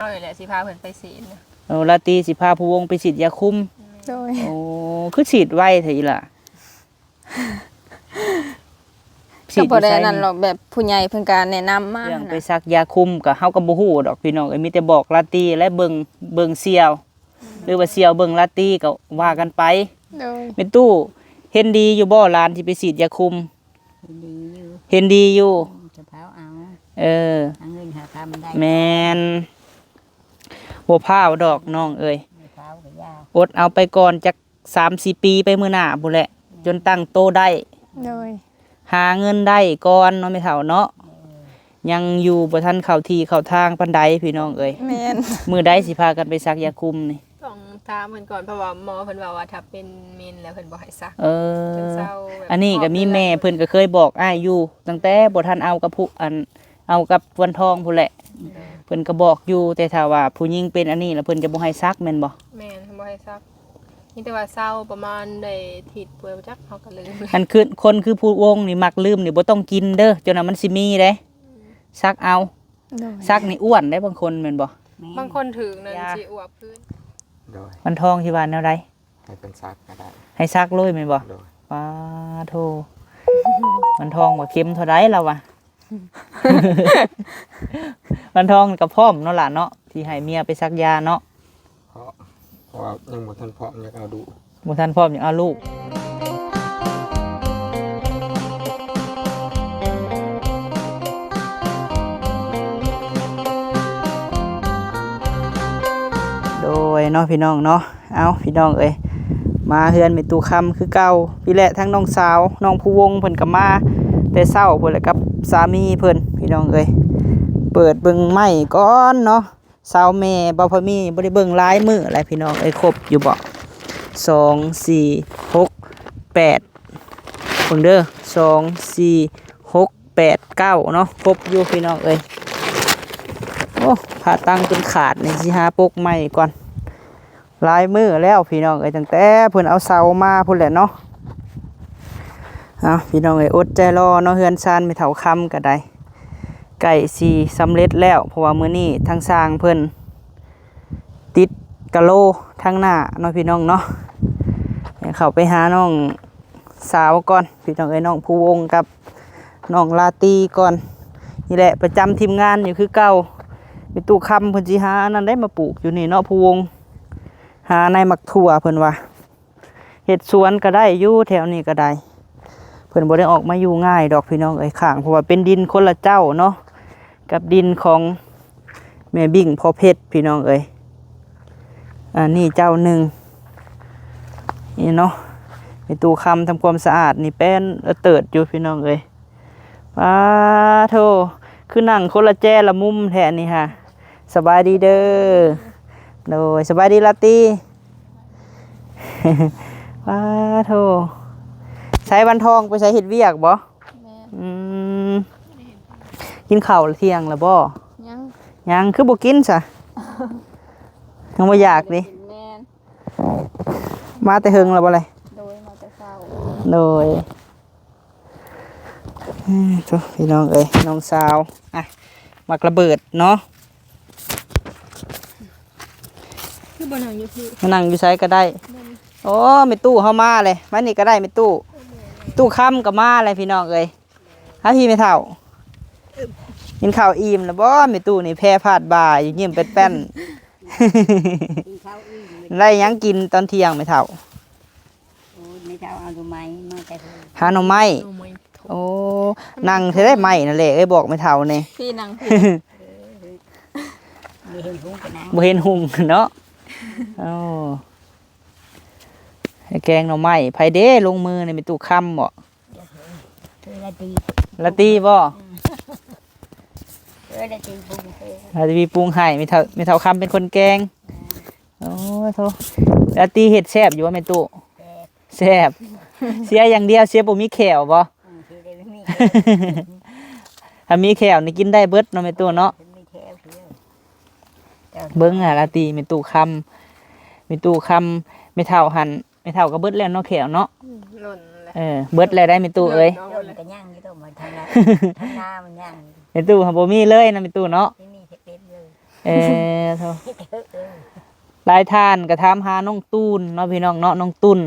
ເອົານີ້ແຫຼະ ຊິພາເພິ່ນໄປສີດນະ. ໂອ້ ລາຕີຊິພາຜູ້ວົງໄປສີດຢາຄຸມ. ໂດຍ. ໂອ້ ຄືສີດໄວແທ້ອີ່ຫຼ້າ. ກໍບໍ່ໄດ້ນັ້ນຫຼອກ ແບບຜູ້ໃຫຍ່ເພິ່ນກໍແນະນຳມາ. ເລື່ອງໄປສັກຢາຄຸມກໍເຮົາກໍບໍ່ຮູ້ດອກພີ່ນ້ອງເອີຍ ມີແຕ່ບອກລາຕີ ແລະ ເບິ່ງ ເບິ່ງສ່ຽວ ຫຼືວ່າສ່ຽວເບິ່ງລາຕີກໍວ່າກັນໄປ. ໂດຍ. ແມ່ຕູ້ ເຫັນດີຢູ່ບໍ່ ຫຼານທີ່ໄປສີດຢາຄຸມ? ເຫັນດີຢູ່ ເຫັນດີຢູ່. ອືມ ຈະພາເອົາ ເອີ ຫາເງິນຫາຄຳໄດ້. ແມ່ນ ບໍ່ພ້າວດອກນ້ອງເອີຍ ບໍ່ພ້າວກໍຢ່າ ອົດເອົາໄປກ່ອນຈັກ ສາມສີ່ປີໄປມື້ໜ້າພຸ້ນແຫຼະ ຈົນຕັ້ງໂຕໄດ້. ໂດຍ. ຫາເງິນໄດ້ກ່ອນເນາະແມ່ເຖົ້າເນາະ. ເອີ ຍັງຢູ່ບໍ່ທັນເຂົ້າທີ່ເຂົ້າທາງປານໃດພີ່ນ້ອງເອີຍ. ແມ່ນ. ມື້ໃດຊິພາກັນໄປສັກຢາຄຸມນີ້? ຕ້ອງຖາມເພິ່ນກ່ອນ ເພາະວ່າໝໍເພິ່ນເວົ້າວ່າຖ້າເປັນເມັນແລ້ວເພິ່ນບໍ່ໃຫ້ສັກ. ເອີ ເພິ່ນເຊົາແບບ ອັນນີ້ກໍມີແມ່ເພິ່ນກໍເຄີຍບອກອ້າຍຢູ່ ຕັ້ງແຕ່ບໍ່ທັນເອົາກັບຜູ້ ອັນ ເອົາກັບວັນທອງພຸ້ນແຫຼະ. ເອີ ເພິ່ນກໍບອກຢູ່ ແຕ່ຖ້າວ່າຜູ້ຍິງເປັນອັນນີ້ລະເພິ່ນຈະບໍ່ໃຫ້ສັກແມ່ນບໍ່? ແມ່ນ ບໍ່ໃຫ້ສັກ. ມີແຕ່ວ່າເຊົາປະມານໄດ້ທິດປວຍບໍ່ຈັກ ເຮົາກໍລືມ. ອັນຄື ຄົນຄືຜູ້ວົງນີ້ມັກລືມນີ້ ບໍ່ຕ້ອງກິນເດີ ຈົນວ່າມັນຊິມີເດ້. ອືມ ສັກເອົາ. ໂດຍ. ສັກນີ້ອ້ວນໄດ້ບາງຄົນແມ່ນບໍ່? ແມ່ນ. ບາງຄົນຖືກນັ້ນ ຢາ ຊິອວບຄືນ. ໂດຍ. ວັນທອງຊິວ່າແນວໃດ? ໃຫ້ເພິ່ນສັກກໍໄດ້. ໃຫ້ສັກເລີຍແມ່ນບໍ່? ໂດຍ. ປາໂທ ວັນທອງວ່າເຂັມເທົ່າໃດລາວວ່າ. ວັນທອງກໍພ້ອມເນາະຫຼານເນາະ ທີ່ໃຫ້ເມຍໄປສັກຢາເນາະ. ເພາະ ເພາະວ່າຍັງບໍ່ທັນພ້ອມຢາກເອົາດຸ. ບໍ່ທັນພ້ອມຢາກເອົາລູກ. ໂດຍເນາະພີ່ນ້ອງເນາະ. ເອົ້າ ພີ່ນ້ອງເອີຍ ມາເຮືອນແມ່ຕູ້ຄຳຄືເກົ່າ. ພີ້ແຫຼະ ທັງນ້ອງສາວ ນ້ອງພູວົງ ເພິ່ນກໍມາແຕ່ເຊົ້າພຸ້ນແຫຼະກັບສາມີເພິ່ນ ພີ່ນ້ອງເອີຍ. ເປີດເບິ່ງໄມ້ກ່ອນເນາະ ສາວແມ່ ບໍ່ພໍມີ ບໍ່ໄດ້ເບິ່ງຫຼາຍມື້ແລ້ວ ພີ່ນ້ອງເອີຍ. ຄົບຢູ່ບໍ່? ສອງ ສີ່ ຫົກ ແປດ ເບິ່ງເດີ ສອງ ສີ່ ຫົກ ແປດ ເກົ້າເນາະ ຄົບຢູ່ພີ່ນ້ອງເອີຍ. ໂອ້ ຜ້າຕັ່ງຈົນຂາດນີ້ ຊິຫາປົກໃໝ່ກ່ອນ. ຫຼາຍມື້ແລ້ວພີ່ນ້ອງເອີຍ ຕັ້ງແຕ່ເພິ່ນເອົາເສົາມາພຸ້ນແຫຼະເນາະ. ເອົາ ພີ່ນ້ອງເອີຍ ອົດໃຈລໍເນາະ ເຮືອນຊານແມ່ເຖົ້າຄຳກໍໄດ້ ໃກ້ຊິສຳເລັດແລ້ວ ເພາະວ່າມື້ນີ້ທາງຊ່າງເພິ່ນ ຕິດກະໂລທາງໜ້າເນາະ ພີ່ນ້ອງເນາະ. ເຂົ້າໄປຫານ້ອງສາວກ່ອນ ພີ່ນ້ອງເອີຍ ນ້ອງພູວົງກັບນ້ອງລາຕີກ່ອນ. ນີ້ແຫຼະ ປະຈຳທີມງານຢູ່ຄືເກົ່າ. ແມ່ຕູ້ຄຳເພິ່ນຊິຫາອັນນັ້ນໄດ້ມາປູກຢູ່ນີ້ເນາະ ພູວົງ ຫາໃນໝາກຖົ່ວ ເພິ່ນວ່າ. ເຮັດສວນກໍໄດ້ຢູ່ ແຖວນີ້ກໍໄດ້. ເພິ່ນບໍ່ໄດ້ອອກມາຢູ່ງ່າຍດອກພີ່ນ້ອງເອີຍ ຂ້າງ ເພາະວ່າເປັນດິນຄົນລະເຈົ້າເນາະ ກັບດິນຂອງແມ່ບິ້ງພໍ່ເພັດ ພີ່ນ້ອງເອີຍ. ອັນນີ້ເຈົ້າໜຶ່ງ ນີ້ເນາະ ແມ່ຕູ້ຄຳທຳຄວາມສະອາດນີ້ແປ້ນເອີເຕີດຢູ່ ພີ່ນ້ອງເອີຍ. ປາໂທ ຄືນັ່ງຄົນລະແຈລະມຸມແທ້ນີ້ຫາ. ສະບາຍດີເດີ. ໂດຍ ສະບາຍດີລາຕີ. ປາໂທ ໃສວັນທອງໄປໃສ ເຮັດວຽກບໍ່? ແມ່ນ. ອືມ ກິນເຂົ້າທ່ຽງແລ້ວບໍ່? ຍັງ. ຍັງ ຄືບໍ່ກິນຊະ? ຍັງບໍ່ຢາກຕິ? ແມ່ນ. ມາແຕ່ເຫິງແລ້ວບໍ່ລະ? ໂດຍ ມາແຕ່ເຊົ້າ. ໂດຍ. ເອີ ໂທ້ ພີ່ນ້ອງເອີຍ ນ້ອງສາວ ອ່ະ ໝາກລະເບີດເນາະ. ຄືບໍ່ນັ່ງຢູ່ພີ້ ມານັ່ງຢູ່ໃສກໍໄດ້. ໂອ້ ແມ່ຕູ້ເຮົາມາເລີຍ ມານີ້ກໍໄດ້ແມ່ຕູ້. ແມ່ຕູ້ຄຳກໍມາເລີຍ ພີ່ນ້ອງເອີຍ. ຫາ ພີ່ແມ່ເຖົ້າ ກິນເຂົ້າອີ່ມແລ້ວບໍ່? ແມ່ຕູ້ນີ້ແພພາດບ່າຢູ່ ຍິ້ມແປ້ນໆ. ກິນເຂົ້າອີ່ມ ໄດ້ຫຍັງກິນຕອນທ່ຽງແມ່ເຖົ້າ? ໂອ້ຍ ແມ່ເຖົ້າເອົາໜໍ່ໄມ້ມາແຕ່ເທິງ ຫາໜໍ່ໄມ້. ໂອ້ ນັ່ງແທ້ໄມ້ນັ້ນແຫຼະ ເອີຍ ບອກແມ່ເຖົ້າແດ່. ພີ່ນັ່ງ ບໍ່ເຫັນຫຸ່ງກໍນັ່ງ ບໍ່ເຫັນຫຸ່ງເນາະ. ໂອ້ ແກງໜໍ່ໄມ້ ໃຜເດ້ລົງມືນີ້ ແມ່ຕູ້ຄຳບໍ? ລາຕີ ລາຕີບໍ? ເອີ ລາຕີປຸງ ລາຕີປຸງໃຫ້ ແມ່ເຖົ້າ ແມ່ເຖົ້າຄຳເປັນຄົນແກງ. ໂອ້ໂທ ລາຕີເຮັດແຊບຢູ່ບໍ່ແມ່ຕູ້? ແຊບ ແຊບ. ເສຍຢ່າງດຽວ ເສຍບໍ່ມີແຂ້ວບໍ? ອືມ ເສຍບໍ່ມີແຂ້ວ ຖ້າມີແຂ້ວນີ້ກິນໄດ້ເບິດເນາະແມ່ຕູ້ເນາະ. ມີແຂ້ວ ເບິ່ງຫາລາຕີແມ່ຕູ້ຄຳ ແມ່ຕູ້ຄຳ ແມ່ເຖົ້າຫັ້ນ ແມ່ເຖົ້າກໍເບິດແລ້ວເນາະແຂ້ວເນາະ. ອືມ ຫຼົ່ນແລ້ວ ເອີ ເບິດແລ້ວໄດ໋ແມ່ຕູ້ເອີຍ. ຫຼົ່ນກໍຍັງຢູ່ ຕ້ອງມາທາງນາ ທາງນາມັນຍັງ. ແມ່ຕູ້ຫາບໍ່ມີເລີຍນະແມ່ຕູ້ເນາະ. ບໍ່ມີເຮັດເປັນເລີຍ. ເອີ ໂທ ຫຼາຍທ່ານກໍຖາມຫານ້ອງຕູນເນາະ ພີ່ນ້ອງເນາະ ນ້ອງຕຸນ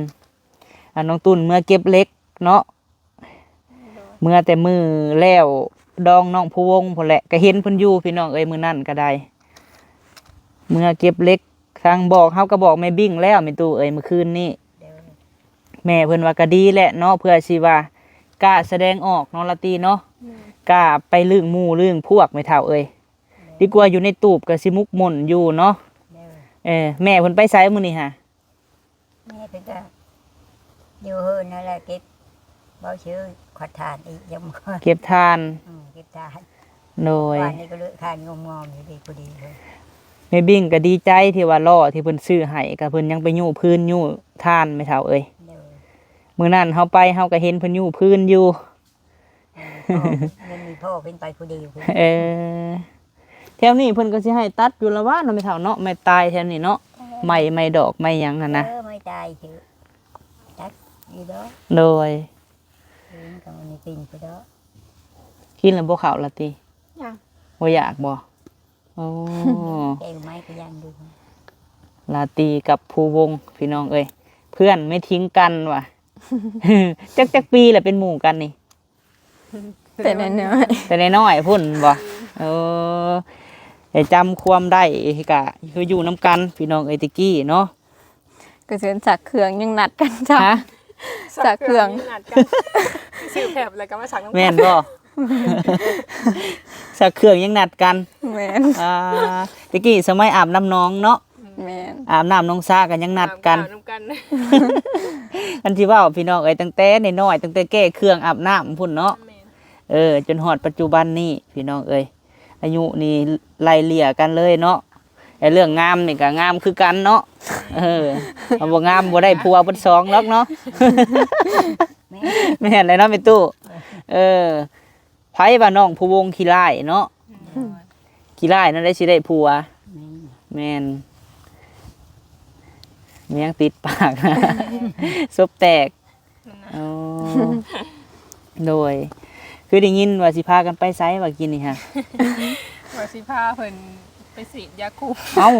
ອ່າ ນ້ອງຕຸນເມືອເກັບເຫຼັກເນາະ ເມືອແຕ່ມື້ແລ້ວດອງນ້ອງພູວົງພຸ້ນແຫຼະ ກໍເຫັນເພິ່ນຢູ່ພີ່ນ້ອງເອີຍ ມື້ນັ້ນກໍໄດ້ ເມືອເກັບເຫຼັກ ທາງບອກ ເຮົາກໍບອກແມ່ບິ້ງແລ້ວ ແມ່ຕູ້ເອີຍ ມື້ຄືນນີ້ ໂດຍ ແມ່ເພິ່ນວ່າກໍດີແຫຼະເນາະ ເພື່ອຊິວ່າກ້າສະແດງອອກເນາະ ລາຕີເນາະ ແມ່ນ ກ້າໄປລຶ້ງໝູ່ລຶ້ງພວກ ແມ່ເຖົ້າເອີຍ ແມ່ນ ດີກວ່າຢູ່ໃນຕູບກໍຊິໝົກໝົນຢູ່ເນາະ ໂດຍ ເອີ ແມ່ເພິ່ນໄປໃສມື້ນີ້ຫະ? ແມ່ເພິ່ນກໍຢູ່ເຮືອນນັ້ນແຫຼະ ເກັບ ເວົ້າຊື່ຂອດຖ່ານອີກ ຍັງບໍ່ ເກັບຖ່ານ ອືມ ເກັບຖ່ານ ໂດຍ ວານນີ້ກໍເລີຍຖ່ານງອມໆຢູ່ດີພໍດີເລີຍ ແມ່ບິ້ງກໍດີໃຈທີ່ວ່າລໍ້ທີ່ເພິ່ນຊື້ໃຫ້ ກໍເພິ່ນຍັງໄປຍູ້ຟືນຍູ້ຖ່ານ ແມ່ເຖົ້າເອີຍ ໂດຍ ມື້ນັ້ນເຮົາໄປ ເຮົາກໍເຫັນເພິ່ນຍູ້ຟືນຢູ່ ມັນມີພໍ່ເພິ່ນໄປຜູ້ດຽວ ເອີ ແຖວນີ້ເພິ່ນກໍຊິໃຫ້ຕັດຢູ່ລະຫວ່າງເນາະ ແມ່ເຖົ້າເນາະ ໄມ້ຕາຍແຖວນີ້ເນາະ ເອີ ໄມ້ ໄມ້ດອກໄມ້ຫຍັງຫັ້ນນະ ເອີ ໄມ້ຕາຍຊື່ ຕັດຢູ່ດອກ ໂດຍ ເອີ ມັນກໍມີປິ່ນຢູ່ດອກ ກິນແລ້ວບໍ່ເຂົ້າລາຕີ? ຍັງ ບໍ່ຢາກບໍ່? ໂອ້ ແກງໄມ້ກໍຍັງຢູ່ ລາຕີກັບພູວົງ ພີ່ນ້ອງເອີຍ ເພື່ອນໄມ່ຖິ້ງກັນວ່າ ຈັກ ຈັກປີແລ້ວເປັນໝູ່ກັນນີ້? ແຕ່ນ້ອຍໆ ແຕ່ນ້ອຍໆພຸ້ນບໍ່? ເອີ ໄດ້ຈຳຄວາມໄດ້ ກະຄືຢູ່ນຳກັນ ພີ່ນ້ອງເອີຍ ແຕ່ກີ້ເນາະ ກະເຊີນຊັກເຄື່ອງຍັງນັດກັນຈ້ະ ຮະ? ຊັກເຄື່ອງຍັງນັດກັນ ຊື້ແຟັບແລ້ວກໍມາຊັກນຳກັນ ແມ່ນບໍ່? ຊັກເຄື່ອງຍັງນັດກັນ ແມ່ນ ອ່າ ແຕ່ກີ້ສະໄໝອາບນ້ຳໜອງເນາະ ແມ່ນ ອາບນ້ຳໜອງສາກໍຍັງນັດກັນ ອາບນ້ຳກັນ ອັນທີ່ເວົ້າພີ່ນ້ອງເອີຍ ຕັ້ງແຕ່ນ້ອຍໆ ຕັ້ງແຕ່ແກ້ເຄື່ອງອາບນ້ຳພຸ້ນເນາະ ແມ່ນ ເອີ ຈົນຮອດປັດຈຸບັນນີ້ພີ່ນ້ອງເອີຍ ອາຍຸນີ້ໄລ່ເລ່ຍກັນເລີຍເນາະ ແລະເລື່ອງງາມນີ້ກໍງາມຄືກັນເນາະ ເອີ ເຮົາບໍ່ງາມບໍ່ໄດ້ຜົວເບິດສອງດອກເນາະ ແມ່ນ ແມ່ນແຫຼະເນາະແມ່ຕູ້ ເອີ ໃຜວ່ານ້ອງພູວົງຂີ້ຮ້າຍເນາະ ໂດຍ ຂີ້ຮ້າຍນັ້ນໄດ້ຊິໄດ້ຜົວ ແມ່ນ ແມ່ນ ແມ່ງຕິດປາກ ສົບແຕກ ໂອ້ ໂດຍ ຄືໄດ້ຍິນວ່າຊິພາກັນໄປໃສວ່າກິນນີ້ຫະ? ວ່າຊິພາເພິ່ນໄປສີດຢາຄຸມ ເອົ້າ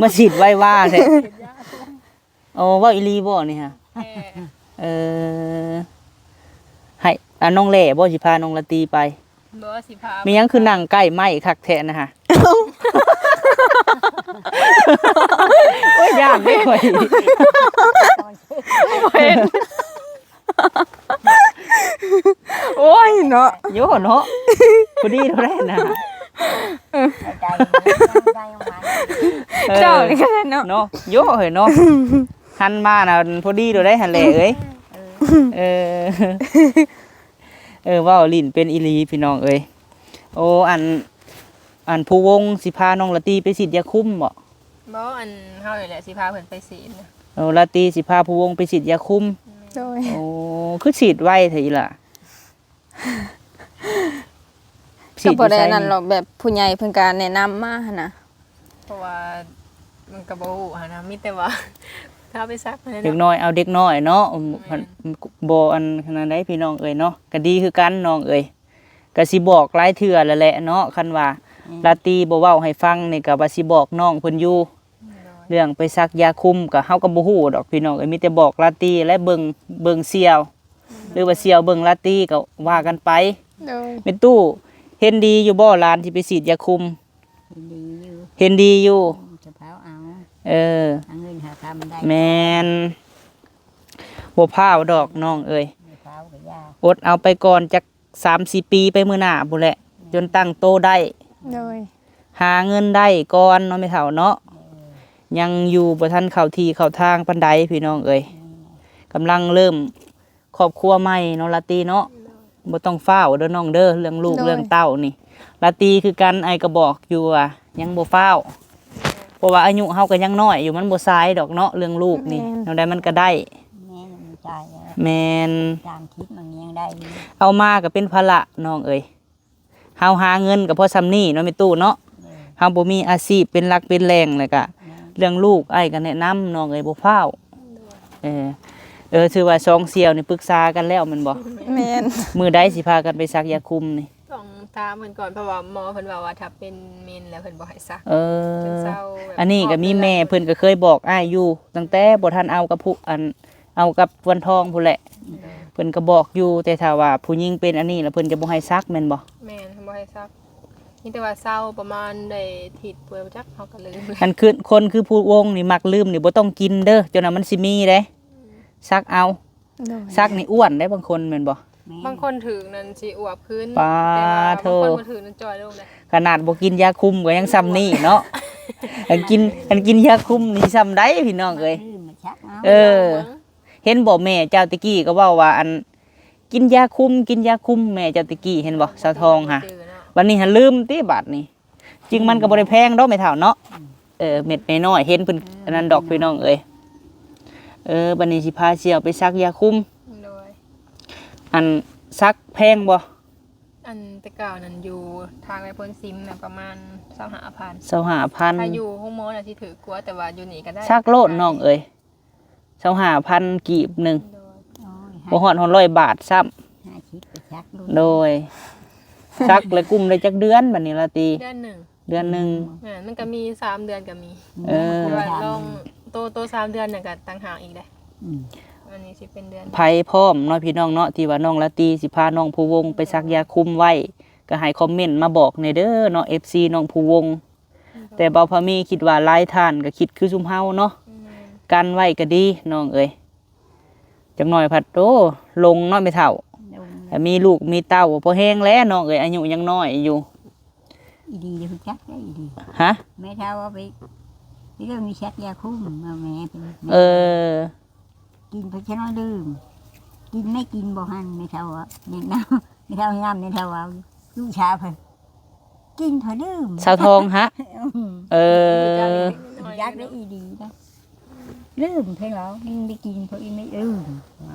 ມາສີດໄວວາແທ້ ສີດຢາຄຸມ ໂອ້ ເວົ້າອີ່ຫຼີບໍ່ນີ້ຫະ? ແທ້ ເອີ ໃຫ້ ອາ ນ້ອງແຫຼບໍ່ຊິພານ້ອງລາຕີໄປ? ບໍ່ ຊິພາ ແມ່ນຫຍັງຄືນັ່ງໃກ້ໄມ້ຄັກແທ້ນະຫະ? ໂອ້ຍ ຢ້ານເດ້ຂ້ອຍ ບໍ່ເຫັນ ໂອ້ຍເນາະ ໂຍເນາະ ພໍດີເທົ່າໃດນະ ເອີ ເຈົ້ານີ້ກໍໄດ້ເນາະ ເນາະ ໂຍເຮີຍເນາະ ຫັນມານະ ພໍດີໂດໄດ້ຫັ້ນແຫຼະເອີຍ ເອີ ເອີ ເອີ ເວົ້າຫຼິ້ນເປັນອີ່ຫຼີພີ່ນ້ອງເອີຍ ໂອ້ ອັນ ອັນ ພູວົງຊິພານ້ອງລາຕີໄປສີດຢາຄຸມບໍ? ບໍ່ ອັນ ເຮົານີ້ແຫຼະຊິພາເພິ່ນໄປສີດນະ ໂອ້ ລາຕີຊິພາພູວົງໄປສີດຢາຄຸມ ແມ່ນ ໂດຍ ໂອ້ ຄືສີດໄວແທ້ອີ່ຫຼ້າ ສີດຢູ່ໃສ? ກໍບໍ່ໄດ້ນັ້ນດອກ ແບບຜູ້ໃຫຍ່ເພິ່ນກໍແນະນຳມາຫັ້ນນະ ເພາະວ່າມັນກໍບໍ່ຮູ້ຫັ້ນນະ ມີແຕ່ວ່າພາໄປສັກຫັ້ນແຫຼະ ເດັກນ້ອຍເອົາເດັກນ້ອຍເນາະ ແມ່ນ ບໍ່ອັນນັ້ນໃດພີ່ນ້ອງເອີຍເນາະ ກໍດີຄືກັນນ້ອງເອີຍ ກໍຊິບອກຫຼາຍເທື່ອແລ້ວແຫຼະເນາະ ຄັນວ່າ ອືມ ລາຕີບໍ່ເວົ້າໃຫ້ຟັງນີ້ ກໍວ່າຊິບອກນ້ອງເພິ່ນຢູ່ ໂດຍ ເລື່ອງໄປສັກຢາຄຸມ ກໍເຮົາກໍບໍ່ຮູ້ດອກພີ່ນ້ອງເອີຍ ມີແຕ່ບອກລາຕີ ແລະ ເບິ່ງ ເບິ່ງສ່ຽວ ອືມ ຫຼືວ່າສ່ຽວເບິ່ງລາຕີ ກໍວ່າກັນໄປ ໂດຍ ແມ່ຕູ້ ເຫັນດີຢູ່ບໍ່ ຫຼານທີ່ໄປສີດຢາຄຸມ? ເຫັນດີຢູ່ ເຫັນດີຢູ່ ອືມ ຈະພາວເອົາ ເອີ ຫາເງິນຫາຄຳໄດ້ ແມ່ນ ບໍ່ພາວດອກນ້ອງເອີຍ ບໍ່ພາວກໍຢ່າ ອົດເອົາໄປກ່ອນຈັກສາມສີ່ປີ ໄປມື້ໜ້າພຸ້ນແຫຼະ ອືມ ຈົນຕັ້ງໂຕໄດ້ ໂດຍ ຫາເງິນໄດ້ກ່ອນເນາະແມ່ເຖົ້າເນາະ ໂດຍ ຍັງຢູ່ບໍ່ທັນເຂົ້າທີ່ເຂົ້າທາງປານໃດພີ່ນ້ອງເອີຍ ອືມ ກຳລັງເລີ່ມ ຄອບຄົວໃໝ່ເນາະ ລາຕີເນາະ ໂດຍ ບໍ່ຕ້ອງຟ້າວເດີນ້ອງເດີ ເລື່ອງລູກ ໂດຍ ເລື່ອງເຕົ້ານີ້ ລາຕີຄືກັນ ອ້າຍກໍບອກຢູ່ວ່າຍັງບໍ່ຟ້າວ ໂດຍ ເພາະວ່າອາຍຸເຮົາກໍຍັງນ້ອຍຢູ່ ມັນບໍ່ສາຍດອກເນາະ ເລື່ອງລູກນີ້ ແມ່ນ ແນວໃດມັນກໍໄດ້ ແມ່ນ ມັນຈ່າຍແລ້ວ ແມ່ນ ຕາມຄິດມັນຍັງໄດ້ຢູ່ ເອົາມາກໍເປັນພາລະນ້ອງເອີຍ ເຮົາຫາເງິນກໍພໍສ່ຳນີ້ເນາະແມ່ຕູ້ເນາະ ໂດຍ ເຮົາບໍ່ມີອາຊີບເປັນຫຼັກເປັນແຫຼ່ງ ແລ້ວກະ ແມ່ນ ເລື່ອງລູກ ອ້າຍກໍແນະນຳນ້ອງເອີຍ ບໍ່ຟ້າວ ເອີ ເອີ ຖືວ່າສອງສ່ຽວນີ້ປຶກສາກັນແລ້ວແມ່ນບໍ່? ແມ່ນ ມື້ໃດຊິພາກັນໄປສັກຢາຄຸມນີ້? ຕ້ອງ ຖາມເພິ່ນກ່ອນ ເພາະວ່າໝໍເພິ່ນເວົ້າວ່າ ຖ້າເປັນເມັນແລ້ວເພິ່ນບໍ່ໃຫ້ສັກ. ເອີ ເພິ່ນເຊົາແບບ ອັນນີ້ກໍມີແມ່ເພິ່ນກໍເຄີຍບອກອ້າຍຢູ່ ຕັ້ງແຕ່ບໍ່ທັນເອົາກັບຜູ້ ອັນ ເອົາກັບວັນທອງພຸ້ນແຫຼະ ເພິ່ນກໍບອກຢູ່ ແຕ່ຖ້າວ່າຜູ້ຍິງເປັນອັນນີ້ແລ້ວ ເພິ່ນຈະບໍ່ໃຫ້ສັກແມ່ນບໍ່? ແມ່ນ ບໍ່ໃຫ້ສັກ ມີແຕ່ວ່າເຊົາປະມານໄດ້ທິດເພິ່ນຈັກ ເຮົາກໍລືມ. ອັນຄື ຄົນຄືຜູ້ວົງນີ້ມັກລືມນີ້ ບໍ່ຕ້ອງກິນເດີ ຈົນວ່າມັນຊິມີເດ້ ສັກເອົາ. ສັກນີ້ອ້ວນໄດ້ບາງຄົນແມ່ນບໍ່? ບາງຄົນຖືກນັ້ນຊິອວບຂຶ້ນ ປາໂທ ບາງຄົນບໍ່ຖືກນັ້ນຈ່ອຍລົງເດ້. ຂະໜາດບໍ່ກິນຢາຄຸມກໍຍັງຊ່ຳນີ້ເນາະ ຄັນກິນ ຄັນກິນຢາຄຸມນີ້ຊ່ຳໃດພີ່ນ້ອງເອີຍ. ເອີ ເຫັນບໍ່ແມ່ເຈົ້າແຕ່ກີ້ກໍເວົ້າວ່າ ອັນ ກິນຢາຄຸມ ກິນຢາຄຸມ ແມ່ເຈົ້າແຕ່ກີ້ເຫັນບໍ່ ສາວທອງຫາ. ບັດນີ້ຫາລືມຕິ ບາດນີ້ ຈິງມັນກໍບໍ່ໄດ້ແພງດອກແມ່ເຖົ້າເນາະ. ເອີ ເມັດນ້ອຍໆ ເຫັນເພິ່ນອັນນັ້ນດອກພີ່ນ້ອງເອີຍ. ເອີ ບັດນີ້ຊິພາສ່ຽວໄປສັກຢາຄຸມ. ໂດຍ ອັນ ສັກແພງບໍ່? ອັນແຕ່ເກົ່ານັ້ນຢູ່ທາງໄວໂພນຊິມນະ ປະມານຊາວຫ້າພັນ ຊາວຫ້າພັນ ຖ້າຢູ່ໂຮງໝໍນະຊິຖືກກວ່າ ແຕ່ວ່າຢູ່ນີ້ກໍໄດ້ ສັກໂລດນ້ອງເອີຍ. ຊາວຫ້າພັນກີບໜຶ່ງ ໂດຍ ໂອ້ຍ ບໍ່ຮອດ ຮອດຮ້ອຍບາດຊ້ຳ. ຫ້າສິບໄປສັກໂລດ ໂດຍ ສັກແລ້ວກຸ້ມໄດ້ຈັກເດືອນບັດນີ້ລາຕີ? ເດືອນໜຶ່ງ ເດືອນໜຶ່ງ ແມ່ນ ມັນກໍມີສາມເດືອນກໍມີ. ເອີ ແຕ່ວ່າລອງໂຕ ໂຕສາມເດືອນນັ້ນກໍຕ່າງຫາກອີກເດ້. ອືມ ອັນນີ້ຊິເປັນເດືອນ ໃຜພ້ອມເນາະພີ່ນ້ອງເນາະ ທີ່ວ່ານ້ອງລາຕີຊິພານ້ອງພູວົງໄປສັກຢາຄຸມໄວ້ ກໍໃຫ້ຄອມເມັນມາບອກແດ່ເດີເນາະ ເອັຟຊີ ນ້ອງພູວົງ. ແຕ່ເບົາພາມີຄິດວ່າຫຼາຍທ່ານກໍຄິດຄືຊຸມເຮົາເນາະ ແມ່ນ ກັນໄວ້ກໍດີນ້ອງເອີຍ. ຈັກໜ້ອຍພັດ ໂອ້ ຫຼົງເນາະແມ່ເຖົ້າ ຫຼົງ ແລ້ວມີລູກມີເຕົ້າ ພໍແຮງແລ້ວນ້ອງເອີຍ ອາຍຸຍັງນ້ອຍຢູ່. ອີດີເດ້ ຮູ້ຈັກໄດ້ອີດີ ຮະ ແມ່ເຖົ້າເອົາໄປ ເລື່ອງມີສັກຢາຄຸມ ເອົາແມ່ເປັນ ເອີ ກິນໄປຊະໜ້ອຍ ລືມ ກິນ ແມ່ກິນບໍ່ຫັ້ນ ແມ່ເຖົ້າວ່າ ແນະນຳ ແມ່ເຖົ້ານຳ ແມ່ເຖົ້າເວົ້າ ລູກສາວເພິ່ນ ກິນເພິ່ນລືມ ສາວທອງຫະ. ເອີ ຢາກໄດ້ອີດີນະ ລືມເພິ່ນເວົ້າ ໄດ້ກິນເພິ່ນອີກ ລືມ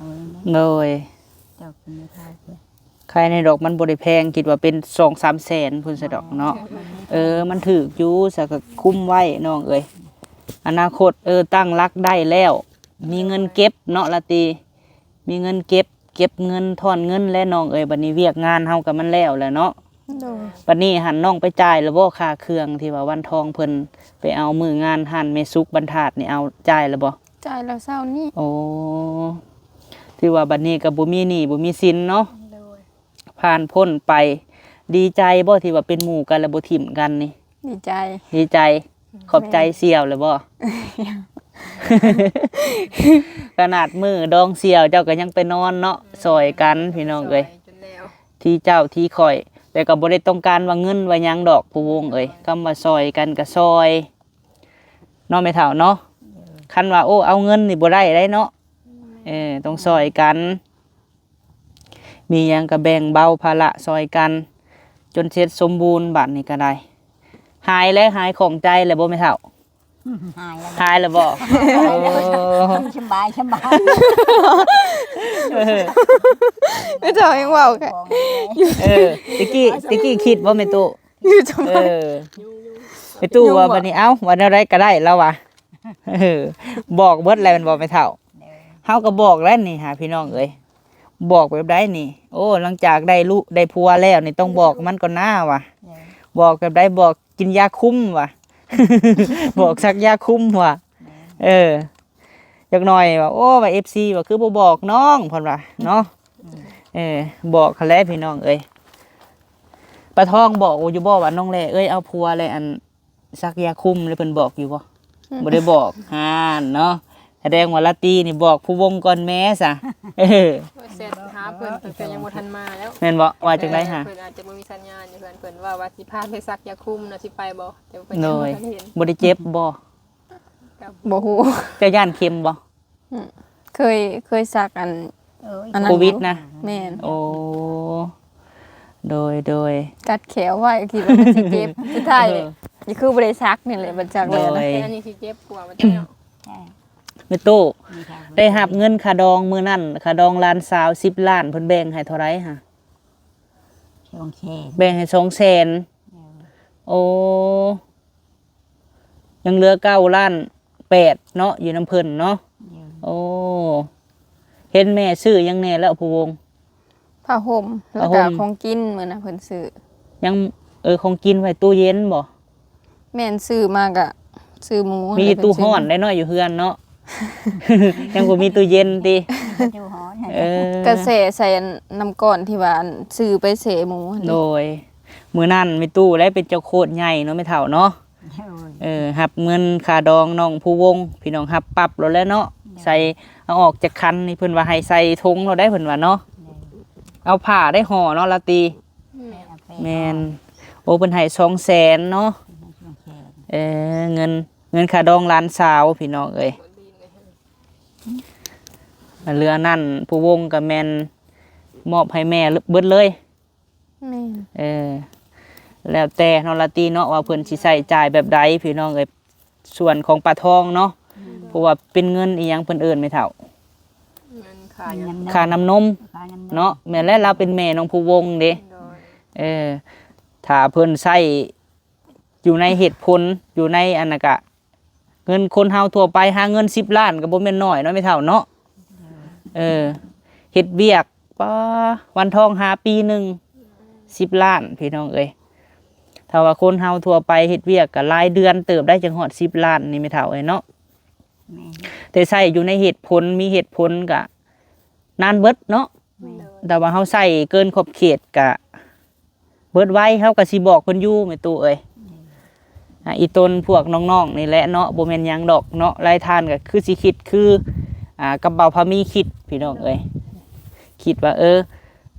ໂດຍ ເຈົ້າກິນໄດ້ເທົ່າ ຂາຍໃນດອກມັນບໍ່ໄດ້ແພງ ຄິດວ່າເປັນສອງສາມແສນພຸ້ນຊະດອກເນາະ. ເອີ ມັນຖືກຢູ່ ສະກໍຄຸມໄວ້ນ້ອງເອີຍ ອະນາຄົດ ເອີ ຕັ້ງຫຼັກໄດ້ແລ້ວ ມີເງິນເກັບເນາະລາຕີ ມີເງິນເກັບ ເກັບເງິນ ຖອນເງິນແຫຼະນ້ອງເອີຍ. ບັດນີ້ວຽກງານເຮົາກໍມັນແລ້ວແຫຼະເນາະ. ໂດຍ ບັດນີ້ຫັ້ນນ້ອງໄປຈ່າຍແລ້ວບໍ່ ຄ່າເຄື່ອງທີ່ວ່າວັນທອງເພິ່ນໄປເອົາມື້ງານຮ້ານແມ່ສຸກບັນທາດນີ້ ເອົາ ຈ່າຍແລ້ວບໍ່? ຈ່າຍແລ້ວເຊົ້ານີ້. ໂອ້ ຖືວ່າບັດນີ້ກໍບໍ່ມີໜີ້ບໍ່ມີສິນເນາະ. ໂດຍ ຜ່ານພົ້ນໄປ. ດີໃຈບໍ່ທີ່ວ່າເປັນໝູ່ກັນແລ້ວບໍ່ຖິ້ມກັນນີ້? ດີໃຈ ດີໃຈ. ຂອບໃຈສ່ຽວແລ້ວບໍ່? ຂະໜາດມື້ດອງສ່ຽວເຈົ້າກໍຍັງໄປນອນເນາະ ຊ່ອຍກັນພີ່ນ້ອງເອີຍ ທີເຈົ້າທີຂ້ອຍ ແຕ່ກໍບໍ່ໄດ້ຕ້ອງການວ່າເງິນວ່າຫຍັງດອກຜູ້ວົງເອີຍ ຄຳວ່າຊ່ອຍກັນກໍຊ່ອຍເນາະແມ່ເຖົ້າເນາະ. ຄັນວ່າ ໂອ້ ເອົາເງິນນີ້ບໍ່ໄດ້ໄດ໋ເນາະ ເອີ ຕ້ອງຊ່ອຍກັນ. ມີຫຍັງກໍແບ່ງເບົາພາລະຊ່ອຍກັນ ຈົນເສັດສົມບູນ. ບາດນີ້ກໍໄດ້ ຫາຍແລ້ວ ຫາຍຂ້ອງໃຈແລ້ວບໍ່ແມ່ເຖົ້າ? ຫາຍແລ້ວ ຫາຍແລ້ວບໍ່? ໂອ້ ສະບາຍ ສະບາຍ. ແມ່ເຖົ້າຍັງເວົ້າກັນ ເອີ ຕະກີ້ ຕະກີ້ຄິດບໍ່ແມ່ຕູ້? ເອີ ແມ່ຕູ້ວ່າ ບັດນີ້ ເອົ້າ ວ່າແນວໃດກໍໄດ້ລາວວ່າ. ເອີ ບອກເບິດແລ້ວແມ່ນບໍ່ແມ່ເຖົ້າ? ເຮົາກໍບອກແລ້ວນີ້ຫາ ພີ່ນ້ອງເອີຍ ບອກແບບໃດນີ້? ໂອ້ ຫຼັງຈາກໄດ້ລູກໄດ້ຜົວແລ້ວນີ້ ຕ້ອງບອກມັນກ່ອນນາວ່າ. ບອກແບບໃດ? ບອກກິນຢາຄຸມວ່າ ບອກສັກຢາຄຸມວ່າ. ເອີ ຈັກໜ້ອຍວ່າ ໂອ້ ວ່າເອັຟຊີວ່າ ຄືບໍ່ບອກນ້ອງ ເພິ່ນວ່າເນາະ. ເອີ ບອກຫັ້ນແຫຼະພີ່ນ້ອງເອີຍ. ປາທອງບອກຢູ່ບໍ່ວ່າ ນ້ອງແຫຼເອີຍ ເອົາຜົວແລ້ວ ອັນ ສັກຢາຄຸມ ແລ້ວເພິ່ນບອກຢູ່ບໍ່? ບໍ່ໄດ້ບອກ. ຫັ້ນເນາະ ສະແດງວ່າລາຕີນີ້ບອກຜູ້ວົງກ່ອນແມ້ຊະ. ເອີ ແຊດຫາເພິ່ນ ເພິ່ນກໍຍັງບໍ່ທັນມາແລ້ວ ແມ່ນບໍ່? ວ່າຈັ່ງໃດຫາ? ເອີ ເພິ່ນອາດຈະບໍ່ມີສັນຍານຢູ່ເຮືອນ ເພິ່ນເວົ້າວ່າຊິພາໄປສັກຢາຄຸມນະ ຊິໄປບໍ່? ແຕ່ເພິ່ນຍັງບໍ່ທັນເຫັນ. ໂດຍ ບໍ່ໄດ້ເຈັບບໍ່? ບໍ່ຮູ້. ເຈົ້າຢ້ານເຂັມບໍ່? ອືມ ເຄີຍ ເຄີຍສັກອັນ ອັນນັ້ນ ໂຄວິດນະ. ແມ່ນ. ໂອ້ ໂດຍ ໂດຍ. ກັດແຂວໄວ້ ຄິດວ່າມັນຊິເຈັບ ສຸດທ້າຍ ເອີ ນີ້ຄືບໍ່ໄດ້ສັກນີ້ແຫຼະ ບັດສັກແລ້ວນະ. ໂດຍ ອັນນີ້ຊິເຈັບກວ່າບັດນີ້ເນາະ. ແມ່ຕູ້ ໄດ້ຮັບເງິນຄ່າດອງມື້ນັ້ນ ຄ່າດອງຫຼານສາວສິບລ້ານ ເພິ່ນແບ່ງໃຫ້ເທົ່າໃດຫາ? ສອງແສນ. ແບ່ງໃຫ້ສອງແສນ. ໂອ້ ຍັງເຫຼືອເກົ້າລ້ານແປດເນາະ ຢູ່ນຳເພິ່ນເນາະ. ໂອ້ ເຫັນແມ່ຊື້ຫຍັງແດ່ແລ້ວ ຜູ້ວົງ? ຜ້າຫົ່ມ ແລ້ວກໍຂອງກິນ ມື້ນັ້ນເພິ່ນຊື້. ຍັງ ເອີ ຂອງກິນໄວ້ຕູ້ເຢັນບໍ່? ແມ່ນ ຊື້ມາກະຊື້ໝູ ມີແຕ່ຕູ້ຮ້ອນໄດ໋ເນາະ ຢູ່ເຮືອນເນາະ. ຍັງບໍ່ມີຕູ້ເຢັນຕິ? ຕູ້ຮ້ອນ ເອີ ກະແຊ່ໃສ່ອັນນ້ຳກ້ອນທີ່ວ່າອັນຊື້ໄປແຊ່ໝູຫັ້ນເດ້. ໂດຍ ມື້ນັ້ນແມ່ຕູ້ແຫຼະເປັນເຈົ້າໂຄດໃຫຍ່ເນາະ ແມ່ເຖົ້າເນາະ. ໂດຍ ເອີ ຮັບເງິນຄ່າດອງນ້ອງພູວົງ ພີ່ນ້ອງ ຮັບປັບໂລດແຫຼະເນາະ. ໂດຍ ໃສ່ ເອົາອອກຈາກຄັນນີ້ ເພິ່ນວ່າໃຫ້ໃສ່ຖົງໂລດໄດ໋ ເພິ່ນວ່າເນາະ. ໂດຍ ເອົາຜ້າໄດ້ຫໍ່ເນາະ ລາຕີ. ແມ່ນ ແມ່ນ. ໂອ້ ເພິ່ນໃຫ້ສອງແສນເນາະ. ເອີ ເງິນ ເງິນຄ່າດອງຫຼານສາວ ພີ່ນ້ອງເອີຍ. ເຫຼືອນັ້ນ ພູວົງກະແມ່ນມອບໃຫ້ແມ່ເບິດເລີຍ. ແມ່ນ ເອີ ແລ້ວແຕ່ເນາະ ລາຕີເນາະ ວ່າເພິ່ນຊິໃຊ້ຈ່າຍແບບໃດ ພີ່ນ້ອງເອີຍ. ສ່ວນຂອງປ້າທອງເນາະ ອືມ ເພາະວ່າເປັນເງິນອີ່ຫຍັງເພິ່ນເອີ້ນ ແມ່ເຖົ້າ? ເງິນຄ່າ ເງິນ ຄ່ານ້ຳນົມ ຄ່ານ້ຳນົມ ເນາະ. ແມ່ນແຫຼະ ລາວເປັນແມ່ນ້ອງພູວົງເດ້. ໂດຍ ເອີ ຖ້າເພິ່ນໃຊ້ຢູ່ໃນເຫດຜົນ ຢູ່ໃນອັນນັ້ນກະ ເງິນຄົນເຮົາທົ່ວໄປຫາເງິນສິບລ້ານກະບໍ່ແມ່ນໜ້ອຍເນາະ ແມ່ເຖົ້າເນາະ. ເອີ ເຮັດວຽກ ປ້າ ວັນທອງຫາປີໜຶ່ງສິບລ້ານ ພີ່ນ້ອງເອີຍ. ຖ້າວ່າຄົນເຮົາທົ່ວໄປເຮັດວຽກກະຫຼາຍເດືອນເຕີບໄດ໋ ຈັ່ງຮອດສິບລ້ານນີ້ ແມ່ເຖົ້າເອີຍເນາະ. ແມ່ນ ແຕ່ໃຊ້ຢູ່ໃນເຫດຜົນ ມີເຫດຜົນກະນານເບິດເນາະ. ແມ່ນ ແຕ່ວ່າເຮົາໃຊ້ເກີນຂອບເຂດກະ ເບິດໄວ ເຮົາກະຊິບອກເພິ່ນຢູ່ ແມ່ຕູ້ເອີຍ. ອືມ ອ່າ ອີຕົນພວກນ້ອງໆນີ້ແຫຼະເນາະ ບໍ່ແມ່ນຫຍັງດອກເນາະ. ຫຼາຍທ່ານກະຄືຊິຄິດຄື ອ່າ ກັບບ່າວພາມີຄິດ ພີ່ນ້ອງເອີຍ. ຄິດວ່າ ເອີ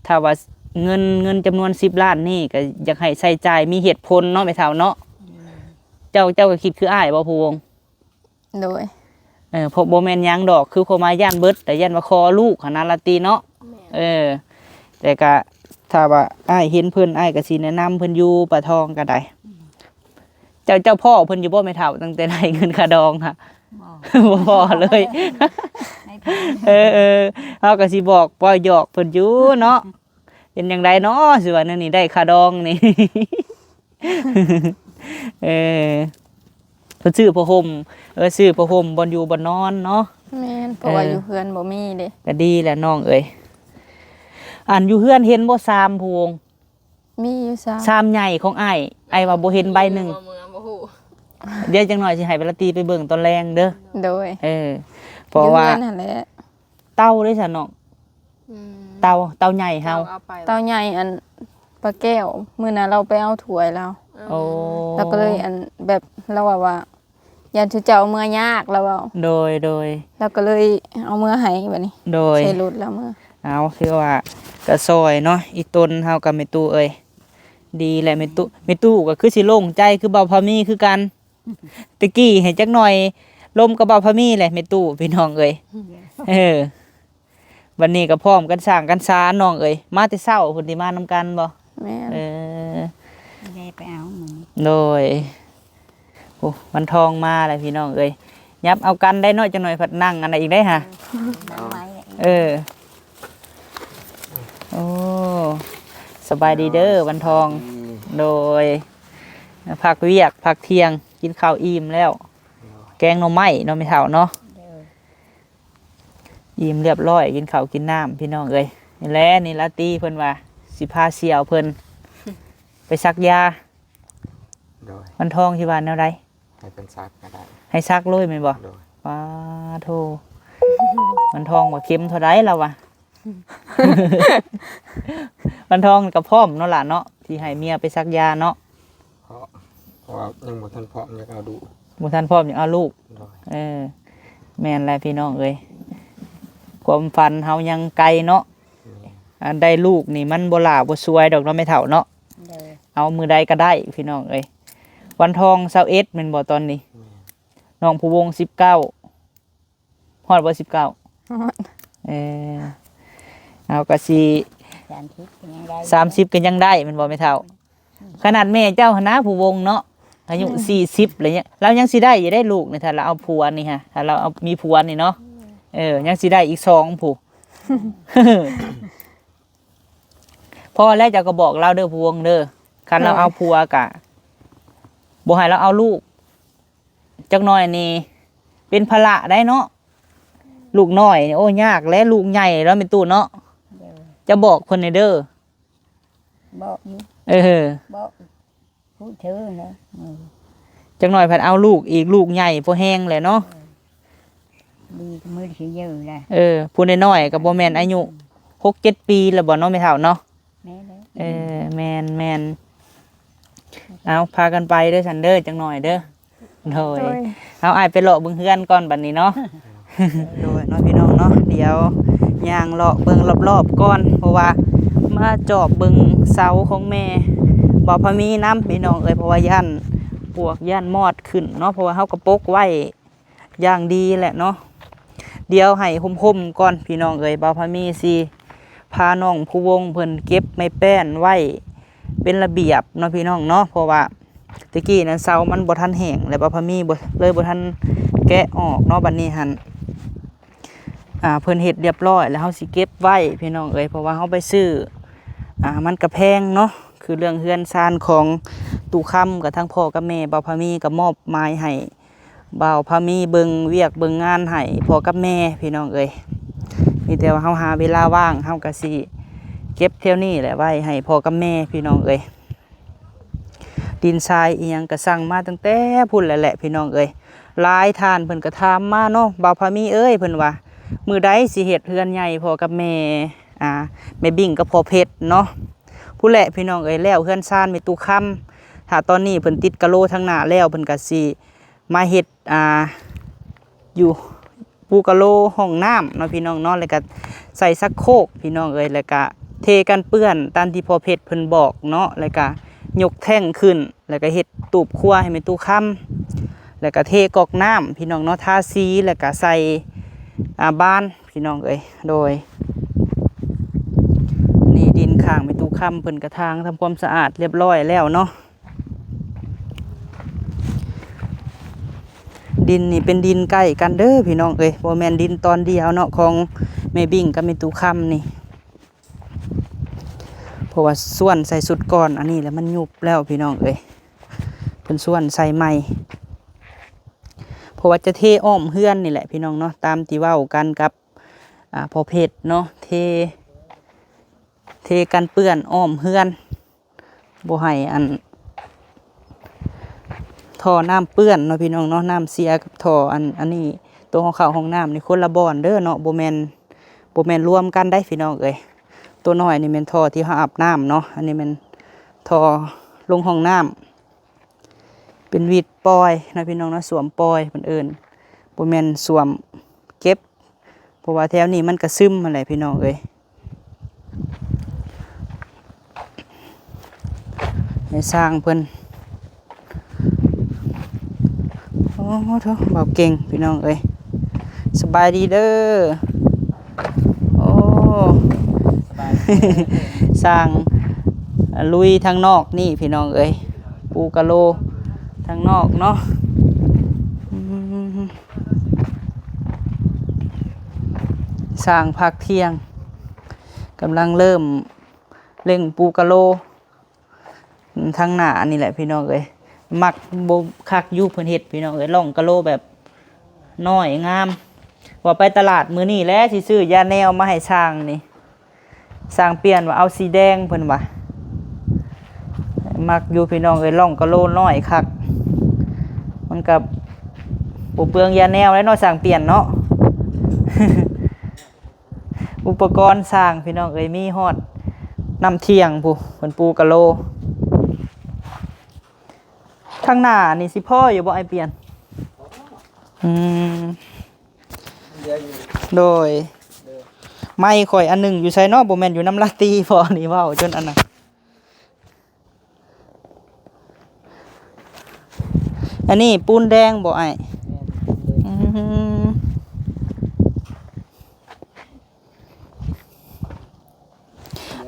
ຖ້າວ່າເງິນ ເງິນຈຳນວນສິບລ້ານນີ້ກະຢາກໃຫ້ໃຊ້ຈ່າຍມີເຫດຜົນເນາະ ແມ່ເຖົ້າເນາະ. ອືມ ເຈົ້າ ເຈົ້າກະຄິດຄືອ້າຍບໍ່ ພູວົງ? ໂດຍ ເອີ ເພາະບໍ່ແມ່ນຫຍັງດອກ ຄືຄວາມໝາຍຢ້ານເບິດ ແຕ່ຢ້ານວ່າຂໍລູກຫັ້ນນະ ລາຕີເນາະ. ແມ່ນ ເອີ ແຕ່ກະຖ້າວ່າອ້າຍເຫັນເພິ່ນ ອ້າຍກະຊິແນະນຳເພິ່ນຢູ່ ປ້າທອງກະໄດ້. ອືມ ເຈົ້າ ເຈົ້າພໍ້ເພິ່ນຢູ່ບໍ່ ແມ່ເຖົ້າ ຕັ້ງແຕ່ໄດ້ເງິນຄ່າດອງຫະ? ບໍ່ ບໍ່ພໍ້ເລີຍ. ເອີ ເອີ ເຮົາກະຊິບອກ ເວົ້າຫຍອກເພິ່ນຢູ່ເນາະ. ເປັນຈັ່ງໃດເນາະ ຊິວ່າແນວນີ້ ໄດ້ຄ່າດອງນີ້. ເອີ ເພິ່ນຊື້ຜ້າຫົ່ມ ເອີ ຊື້ຜ້າຫົ່ມບ່ອນຢູ່ບ່ອນນອນເນາະ. ແມ່ນ ເພາະວ່າ ເອີ ຢູ່ເຮືອນບໍ່ມີເດ້. ກະດີແຫຼະນ້ອງເອີຍ. ອັນຢູ່ເຮືອນເຫັນບໍ່ ຊາມ ພູວົງ? ມີຢູ່ຊາມ ຊາມໃຫຍ່ຂອງອ້າຍ ອ້າຍວ່າບໍ່ເຫັນໃບໜຶ່ງ. ບໍ່ຮູ້ ບໍ່ຮູ້. ດຽວຈັກໜ້ອຍຊິໃຫ້ລາຕີໄປເບິ່ງຕອນແລງເດີ. ໂດຍ ເອີ ເພາະວ່າ ຢູ່ເຮືອນຫັ້ນແຫຼະ. ເຕົາເດ້ຊະນ້ອງ? ອືມ ເຕົາ ເຕົາໃຫຍ່ເຮົາ ເຕົາເອົາໄປ ເຕົາໃຫຍ່ອັນ ປ້າແກ້ວ ມື້ນັ້ນລາວໄປເອົາຖ້ວຍລາວ. ໂອ້ ລາວກະເລີຍອັນ ແບບລາວວ່າ ວ່າຢ້ານຊຸເຈົ້າເມືອຍາກ ລາວເວົ້າ. ໂດຍ ໂດຍ ລາວກະເລີຍເອົາເມືອໃຫ້ບາດນີ້. ໂດຍ ໃສ່ລົດລາວເມືອ. ເອົາ ຄືວ່າກະຊ່ອຍເນາະ ອີຕົນເຮົາກັບແມ່ຕູ້ເອີຍ. ດີແຫຼະແມ່ຕູ້ ແມ່ຕູ້ກະຄືຊິໂລ່ງໃຈຄືບ່າວພາມີຄືກັນ. ແຕ່ກີ້ໃຫ້ຈັກໜ້ອຍ ລົມກັບບ່າວພາມີແຫຼະແມ່ຕູ້ ພີ່ນ້ອງເອີຍ. ເອີ ບັດນີ້ກະພ້ອມກັນສ້າງກັນສານນ້ອງເອີຍ. ມາແຕ່ເຊົ້າພຸ້ນຕິ ມານຳກັນບໍ່? ແມ່ນ ເອີ ໄດ້ໄປເອົາມື້ນີ້. ໂດຍ ໂອ້ ວັນທອງມາແລ້ວພີ່ນ້ອງເອີຍ. ຫຍັບເອົາກັນໄດ້ເນາະ ຈັກໜ້ອຍພັດນັ່ງອັນນັ້ນອີກໄດ໋ຫະ. ນັ່ງໄມ້ ເອີ ໂອ້ ສະບາຍດີເດີວັນທອງ. ສະບາຍດີ ໂດຍ ພັກວຽກ ພັກທ່ຽງ ກິນເຂົ້າອີ່ມແລ້ວ. ໂດຍ ແກງໜໍ່ໄມ້ເນາະ ແມ່ເຖົ້າເນາະ. ໂດຍ ອີ່ມລຽບຮ້ອຍ ກິນເຂົ້າກິນນ້ຳ ພີ່ນ້ອງເອີຍ. ນີ້ແຫຼະ ນີ້ລາຕີເພິ່ນວ່າຊິພາສ່ຽວເພິ່ນໄປສັກຢາ. ໂດຍ ວັນທອງຊິວ່າແນວໃດ? ໃຫ້ເພິ່ນສັກກະໄດ້ ໃຫ້ສັກເລີຍແມ່ນບໍ່? ໂດຍ ປາໂທ ວັນທອງວ່າເຂັມເທົ່າໃດລາວວ່າ. ວັນທອງກະພ້ອມເນາະຫຼານເນາະ ທີ່ໃຫ້ເມຍໄປສັກຢາເນາະ. ເພາະ ເພາະວ່າຍັງບໍ່ທັນພ້ອມຢາກເອົາລູກ ບໍ່ທັນພ້ອມຢາກເອົາລູກ. ໂດຍ ເອີ ແມ່ນແຫຼະພີ່ນ້ອງເອີຍ ຄວາມຝັນເຮົາຍັງໄກເນາະ. ແມ່ນ ອັນໄດ້ລູກນີ້ມັນບໍ່ຫຼ້າບໍ່ສວຍດອກເນາະ ແມ່ເຖົ້າເນາະ. ໂດຍ ເອົາມື້ໃດກະໄດ້ພີ່ນ້ອງເອີຍ. ວັນທອງຊາວເອັດແມ່ນບໍ່ຕອນນີ້? ແມ່ນ ນ້ອງພູວົງສິບເກົ້າ ຮອດບໍ່ສິບເກົ້າ? ຮອດ ເອີ ເຮົາກະຊິ ສາມສິບກະຍັງໄດ້ ສາມສິບກະຍັງໄດ້ແມ່ນບໍ່ແມ່ເຖົ້າ? ອືມ ຂະໜາດແມ່ເຈົ້າຫັ້ນນະ ພູວົງເນາະ ອາຍຸ ອືມ ສີ່ສິບແລ້ວ ລາວຍັງຊິໄດ້ຢູ່ໄດ໋ລູກນີ້ ຖ້າລາວເອົາຜົວນີ້ຫະ ຖ້າລາວເອົາມີຜົວນີ້ເນາະ. ອືມ ເອີ ຍັງຊິໄດ້ອີກສອງຜູ້. ພໍແລ້ວ ເຈົ້າກະບອກລາວເດີ ພູວົງເດີ ຄັນລາວເອົາຜົວກະ ບໍ່ໃຫ້ລາວເອົາລູກ. ຈັກໜ້ອຍນີ້ເປັນພາລະໄດ໋ເນາະ ລູກນ້ອຍນີ້. ໂອ້ ຍາກແຫຼະ ລູກໃຫຍ່ແລ້ວແມ່ຕູ້ເນາະ. ໂດຍ ຈະບອກເພິ່ນແດ່ເດີ. ບອກຢູ່ ເອີ ບໍ່ ຜູ້ເທີນແຫຼະ ເອີ ຈັກໜ້ອຍພັດເອົາລູກອີກ ລູກໃຫຍ່ພໍແຮງແຫຼະເນາະ ເອີ ດີກະມືຊິເຢີແຫຼະ ເອີ ຜູ້ນ້ອຍໆກໍບໍ່ແມ່ນອາຍຸ ອືມ ຫົກເຈັດປີແລ້ວບໍ່ເນາະ ແມ່ເຖົ້າເນາະ? ແມ່ນແລ້ວ ເອີ ແມ່ນໆ ເອົາ ພາກັນໄປເດີຊັ້ນເດີ ຈັກໜ້ອຍເດີ ໂດຍ ໂດຍ ເອົາ ອ້າຍໄປເລາະເບິ່ງເຮືອນກ່ອນບັດນີ້ເນາະ ໂດຍເນາະ ພີ່ນ້ອງເນາະ ດຽວຍ່າງເລາະເບິ່ງລອບໆກ່ອນ ເພາະວ່າມາຈອບເບິ່ງເສົາຂອງແມ່ບ່າວພາມີນຳ ພີ່ນ້ອງເອີຍ ເພາະວ່າຢ້ານປວກຢ້ານມອດຂຶ້ນເນາະ ເພາະວ່າເຮົາກໍປົກໄວ້ຢ່າງດີແຫຼະເນາະ ດຽວໃຫ້ຮົ່ມໆກ່ອນ ພີ່ນ້ອງເອີຍ ບ່າວພາມີຊິພານ້ອງພູວົງເພິ່ນເກັບໄມ້ແປ້ນໄວ້ເປັນລະບຽບເນາະ ພີ່ນ້ອງເນາະ ເພາະວ່າ ແຕ່ກີ້ນັ້ນເສົາມັນບໍ່ທັນແຫ້ງ ແລ້ວບ່າວພາມີບໍ່ ເລີຍບໍ່ທັນແກະອອກເນາະ ບັດນີ້ຫັ້ນ ອ່າ ເພິ່ນເຮັດຮຽບຮ້ອຍແລ້ວ ເຮົາຊິເກັບໄວ້ພີ່ນ້ອງເອີຍ ເພາະວ່າເຮົາໄປຊື້ ອ່າ ມັນກະແພງເນາະ ຄືເລື່ອງເຮືອນຊານຂອງຕູ້ຄຳ ກະທັງພໍ່ກັບແມ່ບ່າວພາມີກະມອບໝາຍໃຫ້ບ່າວພາມີເບິ່ງວຽກເບິ່ງງານໃຫ້ພໍ່ກັບແມ່ພີ່ນ້ອງເອີຍ ມີແຕ່ວ່າເຮົາຫາເວລາວ່າງ ເຮົາກະຊິເກັບແຖວນີ້ແຫຼະໄວ້ໃຫ້ພໍ່ກັບແມ່ພີ່ນ້ອງເອີຍ. ດິນຊາຍອີ່ຫຍັງກະສັ່ງມາຕັ້ງແຕ່ພຸ້ນແຫຼະ ແຫຼະ ພີ່ນ້ອງເອີຍ ຫຼາຍທ່ານເພິ່ນກະຖາມມາເນາະ ບ່າວພາມີເອີຍ ເພິ່ນວ່າ ມື້ໃດຊິເຮັດເຮືອນໃຫຍ່ພໍ່ກັບແມ່ ອ່າ ແມ່ບິ້ງກັບພໍ່ເພັດເນາະ ພຸ້ນແຫຼະ ພີ່ນ້ອງເອີຍ ແລ້ວເຮືອນຊານແມ່ຕູ້ຄຳ ຖ້າຕອນນີ້ເພິ່ນຕິດກະໂລທາງໜ້າແລ້ວ ເພິ່ນກະຊິມາເຮັດ ອ່າ ຢູ່ ປູກະໂລຫ້ອງນ້ຳເນາະ ພີ່ນ້ອງເນາະ ແລ້ວກະໃສ່ຊັກໂຄກພີ່ນ້ອງເອີຍ ແລ້ວກະເທກັນເປື້ອນຕາມທີ່ພໍ່ເພັດເພິ່ນບອກເນາະ ແລ້ວກະຍົກແທ້ງຂຶ້ນ ແລ້ວກະເຮັດຕູບຄົວໃຫ້ແມ່ຕູ້ຄຳ ແລ້ວກະເທກອກນ້ຳພີ່ນ້ອງເນາະ ທາສີ ແລ້ວກະໃສ່ ອ່າ ບານພີ່ນ້ອງເອີຍ ໂດຍ ນີ້ດິນຂ້າງແມ່ຕູ້ຄຳ ເພິ່ນກະຖາງທຳຄວາມສະອາດຮຽບຮ້ອຍແລ້ວເນາະ. ດິນນີ້ເປັນດິນໃກ້ກັນເດີພີ່ນ້ອງເອີຍ ບໍ່ແມ່ນດິນຕອນດຽວເນາະ ຂອງແມ່ບິ້ງກັບແມ່ຕູ້ຄຳນີ້ ເພາະວ່າສ່ວນໃສ່ຊຸດກ່ອນ ອັນນີ້ແຫຼະມັນຍຸບແລ້ວພີ່ນ້ອງເອີຍ ເພິ່ນສ່ວນໃສ່ໃໝ່ ເພາະວ່າຈະເທອ້ອມເຮືອນນີ້ແຫຼະພີ່ນ້ອງເນາະ ຕາມທີ່ເວົ້າກັນກັບ ອ່າ ພໍ່ເພັດເນາະ ເທ ເທກັນເປື້ອນອ້ອມເຮືອນ ບໍ່ໃຫ້ອັນ ທໍ່ນ້ຳເປື້ອນເນາະ ພີ່ນ້ອງເນາະ ນ້ຳເສຍກັບທໍ່ອັນ ອັນນີ້ ໂຕຫ້ອງເຂົ້າຫ້ອງນ້ຳນີ້ຄົນລະບ່ອນເດີເນາະ ບໍ່ແມ່ນ ບໍ່ແມ່ນລວມກັນໄດ໋ພີ່ນ້ອງເອີຍ ໂຕນ້ອຍນີ້ແມ່ນທໍ່ທີ່ເຮົາອາບນ້ຳເນາະ ອັນນີ້ແມ່ນທໍ່ລົງຫ້ອງນ້ຳ ເປັນວິດປ່ອຍເນາະ ພີ່ນ້ອງເນາະ ສ້ວມປ່ອຍເພິ່ນເອີ້ນ ບໍ່ແມ່ນສ້ວມເກັບ ເພາະວ່າແຖວນີ້ມັນກະຊຶມຫັ້ນແຫຼະພີ່ນ້ອງເອີຍ ໃຫ້ຊ່າງເພິ່ນ ໂອ້ໂທ້ ເວົ້າເກັ່ງພີ່ນ້ອງເອີຍ ສະບາຍດີເດີ ໂອ້ ສະບາຍດີເດີ ຊ່າງລຸຍທາງນອກນີ້ພີ່ນ້ອງເອີຍ ປູກະໂລທາງນອກເນາະ ອືມ ຊ່າງພັກທ່ຽງ ກຳລັງເລີ່ມເລັ່ງປູກະໂລ ທາງໜ້ານີ້ແຫຼະພີ່ນ້ອງເອີຍ ມັກບໍ່ຄັກຢູ່ເພິ່ນເຮັດພີ່ນ້ອງເອີຍ ຮ່ອງກະໂລແບບນ້ອຍງາມ ວ່າໄປຕະຫຼາດມື້ນີ້ແຫຼະ ຊິຊື້ຢາແນວມາໃຫ້ຊ່າງນີ້ ຊ່າງປ່ຽນວ່າເອົາສີແດງເພິ່ນວ່າ ມັກຢູ່ພີ່ນ້ອງເອີຍ ຮ່ອງກະໂລນ້ອຍຄັກ ມັນກະບໍ່ເປືອງຢາແນວແຫຼະເນາະ ຊ່າງປ່ຽນເນາະ. ອຸປະກອນສ້າງພີ່ນ້ອງເອີຍ ມີຮອດນ້ຳທ່ຽງພຸ້ນ ເພິ່ນປູກະໂລ ທາງໜ້ານີ້ຊິພໍຢູ່ບໍ່ອ້າຍປ່ຽນ? ອືມ ເຫຼືອຢູ່ ໂດຍ ໄມຂ້ອຍອັນໜຶ່ງຢູ່ໃສເນາະ ບໍ່ແມ່ນຢູ່ນຳລາຕີບໍ ນີ້ເວົ້າຈົນອັນນັ້ນ. ອັນນີ້ປູນແດງບໍ່ອ້າຍ? ແມ່ນ ປູນແດງ ອືມ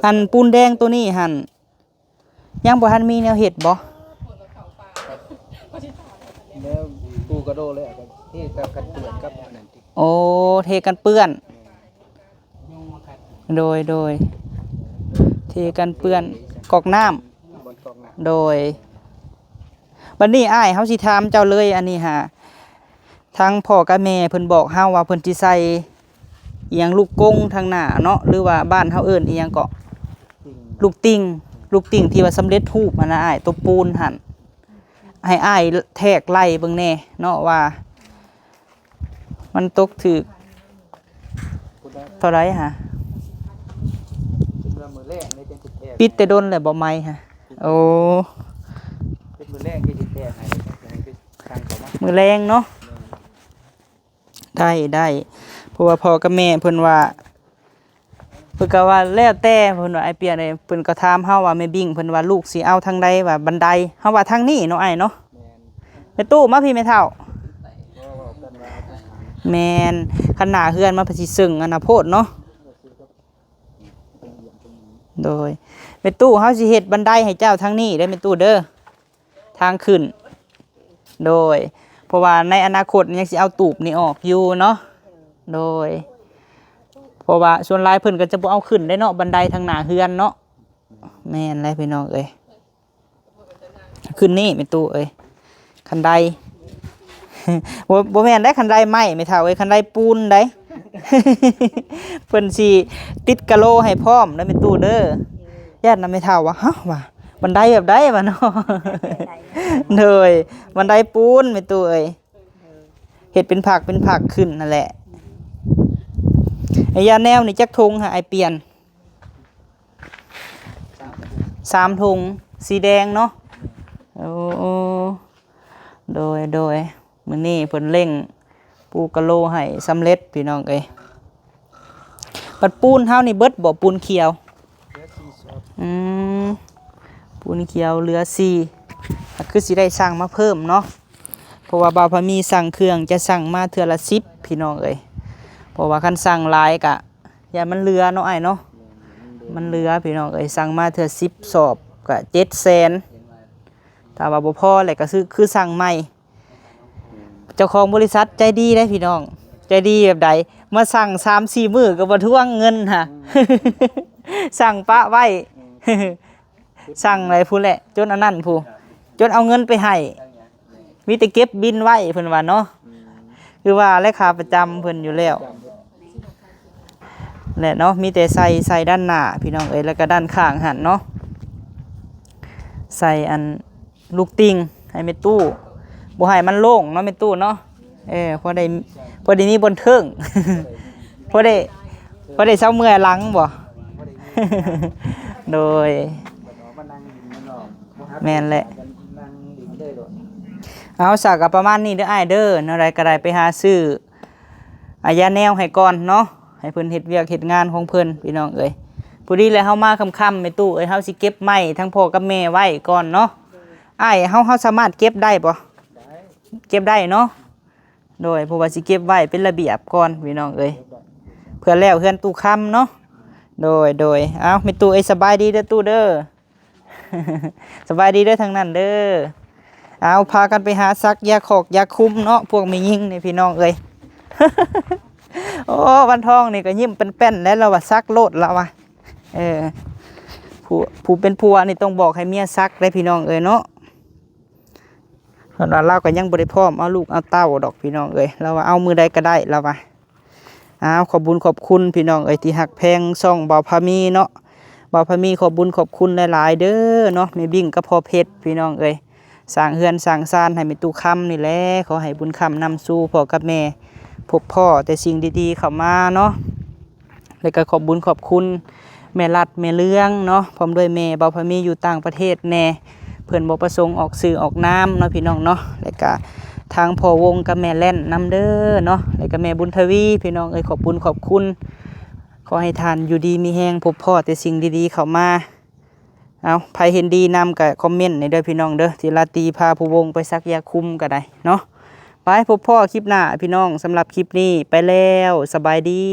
ອັນປູນແດງໂຕນີ້ຫັ້ນ ຍັງບໍ່ທັນມີແນວເຮັດບໍ່? ແລ້ວປູກະໂດແລ້ວກໍເທກັນເປື້ອນກັບອັນນັ້ນຕິ ໂອ້ ເທກັນເປື້ອນ ໂດຍ ໂດຍ ເທກັນເປື້ອນກອກນ້ຳ ບ່ອນກອກນ້ຳ ໂດຍ ບັດນີ້ອ້າຍ ເຮົາຊິຖາມເຈົ້າເລີຍ ອັນນີ້ຫາ ທາງພໍ່ກັບແມ່ເພິ່ນບອກເຮົາວ່າເພິ່ນຊິໃສ່ອີ່ຫຍັງ ລູກກົງທາງໜ້າເນາະ ຫຼືວ່າບ້ານເຮົາເອີ້ນອີ່ຫຍັງເກາະ ຕິ່ງ ລູກຕິ່ງ ລູກຕິ່ງທີ່ວ່າສຳເລັດຮູບຫັ້ນນະອ້າຍ ຕົວປູນຫັ້ນ ໃຫ້ອ້າຍແທກໄລ່ເບິ່ງແດ່ເນາະວ່າ ມັນຕົກຖືກເທົ່າໃດຫະ? ເປັນວ່າມື້ແລງເດ້ຈັ່ງຊິແທກ ປິດແຕ່ດົນແລ້ວບໍ່ໄໝຫະ? ໂອ້ ເປັນມື້ແລງຈັ່ງຊິແທກໃຫ້ ຈັ່ງຊິສັ່ງເຂົ້າມາ ມື້ແລງເນາະ ແມ່ນ ໄດ້ ໄດ້ ເພາະວ່າພໍ່ກັບແມ່ເພິ່ນວ່າ ເພິ່ນກໍວ່າແລ້ວແຕ່ ເພິ່ນວ່າ ອ້າຍປຽນເອີຍ ເພິ່ນກໍຖາມເຮົາວ່າ ແມ່ບິ້ງ ເພິ່ນວ່າລູກຊິເອົາທາງໃດ ວ່າບັນໄດ ເຮົາວ່າທາງນີ້ເນາະອ້າຍເນາະ ແມ່ນ ແມ່ຕູ້ມາພີ້ແມ່ເຖົ້າ ແມ່ນ ຄັນໜ້າເຮືອນມັນກໍຊິເຊິ່ງອັນນະໂພດເນາະ ໂດຍ ແມ່ຕູ້ ເຮົາຊິເຮັດບັນໄດໃຫ້ເຈົ້າທາງນີ້ເດີແມ່ຕູ້ເດີ ທາງຂຶ້ນ ໂດຍ ເພາະວ່າໃນອະນາຄົດຍັງຊິເອົາຕູບນີ້ອອກຢູ່ເນາະ ໂດຍ ເພາະວ່າສ່ວນຫຼາຍເພິ່ນກໍຈະບໍ່ເອົາຂຶ້ນໄດ້ເນາະ ບັນໄດທາງໜ້າເຮືອນເນາະ ແມ່ນແຫຼະພີ່ນ້ອງເອີຍ ຂຶ້ນນີ້ແມ່ຕູ້ເອີຍ ຄັນໄດ ບໍ່ ບໍ່ແມ່ນໄດ໋ ຄັນໄດໄມ້ແມ່ເຖົ້າເອີຍ ຄັນໄດປູນໄດ໋ ເພິ່ນຊິຕິດກະໂຫຼໃຫ້ພ້ອມເດີແມ່ຕູ້ເດີ ຢ້ານນະແມ່ເຖົ້າວ່າ ຮະ ວ່າ ບັນໄດແບບໃດວະເນາະ ໂດຍ ບັນໄດປູນແມ່ຕູ້ເອີຍ ເຮັດເປັນພັກເປັນພັກຂຶ້ນຫັ້ນແຫຼະ ໄອ້ຢາແນວນີ້ຈັກຖົງຫະອ້າຍປຽນ? ສາມຖົງ ສາມຖົງ ສີແດງເນາະ ໂອ້ ໂດຍ ໂດຍ ມື້ນີ້ເພິ່ນເລັ່ງປູກະໂຫຼໃຫ້ສຳເລັດພີ່ນ້ອງເອີຍ ບັດປູນເຮົານີ້ເບິດບໍ່ ປູນຂຽວ? ເຫຼືອສີ່ສອບ ອືມ ປູນຂຽວເຫຼືອສີ່ ກໍຄືຊິໄດ້ສັ່ງມາເພີ່ມເນາະ ເພາະວ່າບ່າວພາມີສັ່ງເຄື່ອງຈະສັ່ງມາເທື່ອລະສິບພີ່ນ້ອງເອີຍ ເພາະວ່າຄັນສັ່ງຫຼາຍກະ ຢ້ານມັນເຫຼືອເນາະອ້າຍເນາະ ມັນເຫຼືອພີ່ນ້ອງເອີຍ ສັ່ງມາເທື່ອສິບສອບກະເຈັດແສນ ຖ້າວ່າບໍ່ພໍແລ້ວກະຊື້ ຄືສັ່ງໃໝ່ ເຈົ້າຂອງບໍລິສັດໃຈດີເດ້ພີ່ນ້ອງ ໃຈດີແບບໃດ ມາສັ່ງສາມສີ່ມື້ກໍບໍ່ທວງເງິນຫະ ສັ່ງປະໄວ້ ສັ່ງໄວ້ພຸ້ນແຫຼະ ຈົນອັນນັ້ນພຸ້ນ ຈົນເອົາເງິນໄປໃຫ້ ມີແຕ່ເກັບບິນໄວ້ເພິ່ນວ່າເນາະ ອືມ ຄືວ່າແຫຼະ ຂາປະຈຳເພິ່ນຢູ່ແລ້ວແຫຼະເນາະ ມີແຕ່ໃສ່ ໃສ່ດ້ານໜ້າພີ່ນ້ອງເອີຍ ແລ້ວກໍດ້ານຂ້າງຫັ້ນເນາະ ໃສ່ອັນລູກຕິ່ງໃຫ້ແມ່ຕູ້ ບໍ່ໃຫ້ມັນໂລ່ງເນາະແມ່ຕູ້ເນາະ ເອີ ພໍໄດ້ ພໍໄດ້ມີບ່ອນເທິງ ພໍໄດ້ ພໍໄດ້ເຊົາເມື່ອຍຫຼັງບໍ່ ໂດຍ ມານັ່ງດິນມານອນ ແມ່ນແຫຼະ ນັ່ງດິນເລີຍໂລດ ເອົາຊະ ກໍປະມານນີ້ເດີອ້າຍເດີ ແນວໃດກໍໄດ້ໄປຫາຊື້ ອາ ຢາແນວໃຫ້ກ່ອນເນາະ ໃຫ້ເພິ່ນເຮັດວຽກເຮັດງານຂອງເພິ່ນພີ່ນ້ອງເອີຍ ພໍດີແລ້ວເຮົາມາຄ່ຳໆ ແມ່ຕູ້ເອີຍ ເຮົາຊິເກັບໄມ້ທັງພໍ່ກັບແມ່ໄວ້ກ່ອນເນາະ ອ້າຍ ເຮົາ ເຮົາສາມາດເກັບໄດ້ບໍ່? ໄດ້ ເກັບໄດ້ເນາະ ໂດຍ ເພາະວ່າຊິເກັບໄວ້ເປັນລະບຽບກ່ອນພີ່ນ້ອງເອີຍ ເພື່ອແລ້ວເຮືອນຕູ້ຄຳເນາະ ໂດຍ ໂດຍ ເອົາ ແມ່ຕູ້ເອີຍ ສະບາຍດີເດີຕູ້ເດີ ສະບາຍດີເດີທາງນັ້ນເດີ ເອົາ ພາກັນໄປຫາສັກຢາຂອກຢາຄຸມເນາະ ພວກແມ່ຍິງນີ້ພີ່ນ້ອງເອີຍ ໂອ້ ວັນທອງນີ້ກໍຍິ້ມແປ້ນໆ ແລ້ວລາວວ່າສັກໂລດລາວວ່າ ເອີ ຜູ້ ຜູ້ເປັນຜົວນີ້ຕ້ອງບອກໃຫ້ເມຍສັກເດ້ພີ່ນ້ອງເອີຍເນາະ ເພິ່ນວ່າລາວກໍຍັງບໍ່ໄດ້ພ້ອມເອົາລູກເອົາເຕົ້າດອກພີ່ນ້ອງເອີຍ ລາວວ່າເອົາມື້ໃດກໍໄດ້ລາວວ່າ ອ້າວ ຂອບບຸນຂອບຄຸນພີ່ນ້ອງເອີຍ ທີ່ຮັກແພງຊ່ອງບ່າວພາມີເນາະ ບ່າວພາມີຂອບບຸນຂອບຄຸນຫຼາຍໆເດີເນາະ ແມ່ບິ້ງກັບພໍ່ເພັດພີ່ນ້ອງເອີຍ ສ້າງເຮືອນສ້າງຊານໃຫ້ແມ່ຕູ້ຄຳນີ້ແຫຼະ ຂໍໃຫ້ບຸນຄຳນຳສູ່ພໍ່ກັບແມ່ ພົບພໍ້ແຕ່ສິ່ງດີໆເຂົ້າມາເນາະ ແລ້ວກໍຂອບບຸນຂອບຄຸນແມ່ລັດແມ່ເລື່ອງເນາະ ພ້ອມດ້ວຍແມ່ບ່າວພາມີຢູ່ຕ່າງປະເທດແດ່ ເພິ່ນບໍ່ປະສົງອອກຊື່ອອກນາມເນາະພີ່ນ້ອງເນາະ ແລ້ວກະທາງພໍ່ວົງກັບແມ່ແລ່ນນຳເດີເນາະ ແລ້ວກະແມ່ບຸນທະວີ ພີ່ນ້ອງເອີຍ ຂອບບຸນຂອບຄຸນ ຂໍໃຫ້ທ່ານຢູ່ດີມີແຮງ ພົບພໍ້ແຕ່ສິ່ງດີໆເຂົ້າມາ ເອົາ ໃຜເຫັນດີນຳກະຄອມເມັນໃຫ້ເດີພີ່ນ້ອງເດີ ທີ່ລາຕີພາຜູ້ວົງໄປສັກຢາຄຸມກໍໄດ້ເນາະ ໄປພົບພໍ້ຄລິບໜ້າພີ່ນ້ອງ ສຳລັບຄລິບນີ້ໄປແລ້ວ ສະບາຍດີ.